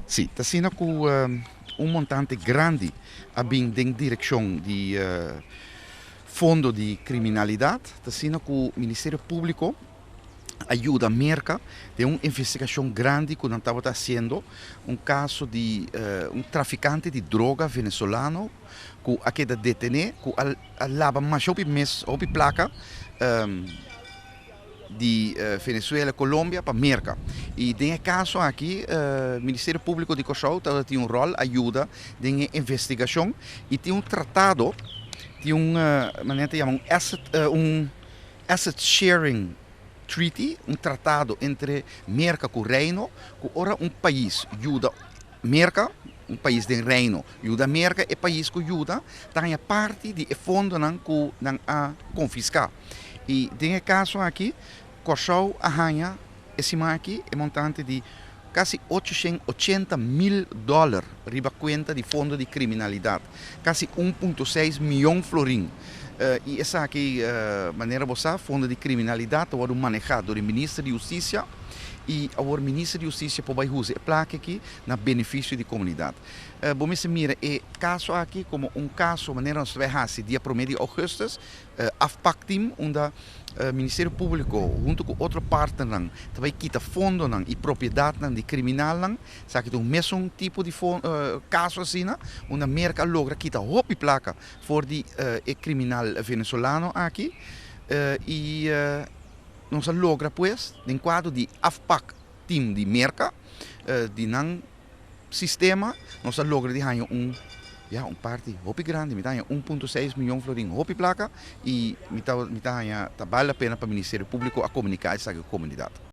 Si, ta asina ku un montante grandi a bin den direkshon di fondo di kriminalidat. Ta asina ku Ministerio Públiko a yuda Merka den un investigashon grandi ku nan tabata hasiendo un kaso di un trafikante di droga venezolano ku a keda detené ku a laba masha hopi mes hopi plaka di Venezuela, Colombia pa Merka. I den e kaso aki Ministerio Públiko di Kòrsou tabata tin un ròl a yuda den e investigashon i tin un tratado, tin un manera ta yama un asset un asset sharing treaty, un tratado entre Merka ku Reino ku ora un pais yuda Merka, un pais den Reino yuda Merka, e pais ku yuda ta haña parti di e fondonan ku nan a konfiská. I den e kaso aki, Kòrsou a haña e siman aki e montante di kasi 880 mil dòler riba kuenta di fondo di kriminalidat, kasi 1.6 mion florin. I esaki, manera bo sa, fondo di kriminalidat ta wòrdu manehá dor di Minister di Hustisia i awor Minister di Hustisia por bai usa e plaka aki na benefisio di komunidat. Bo mester mira e kaso aki komo un kaso manera nos ta bai hasi dia 1 di ougùstùs, afpakteam, unda Ministerio Públiko huntu ku otro partnernan ta bai kita fondonan i propiedatnan di kriminalnan. Esaki ta un mesun tipo di kaso asina, unda Merka a logra kita hopi plaka for di e kriminal venezolano aki i nos a logra pues den kuadro di afpakteam di Merka, di nan sistema, nos a logra di haña un, ya, un parti hopi grandi. Mi ta haña 1.6 mion florin, hopi plaka, i mi ta haña ta bale la pena pa Ministerio Públiko a komuniká esaki ku komunidat.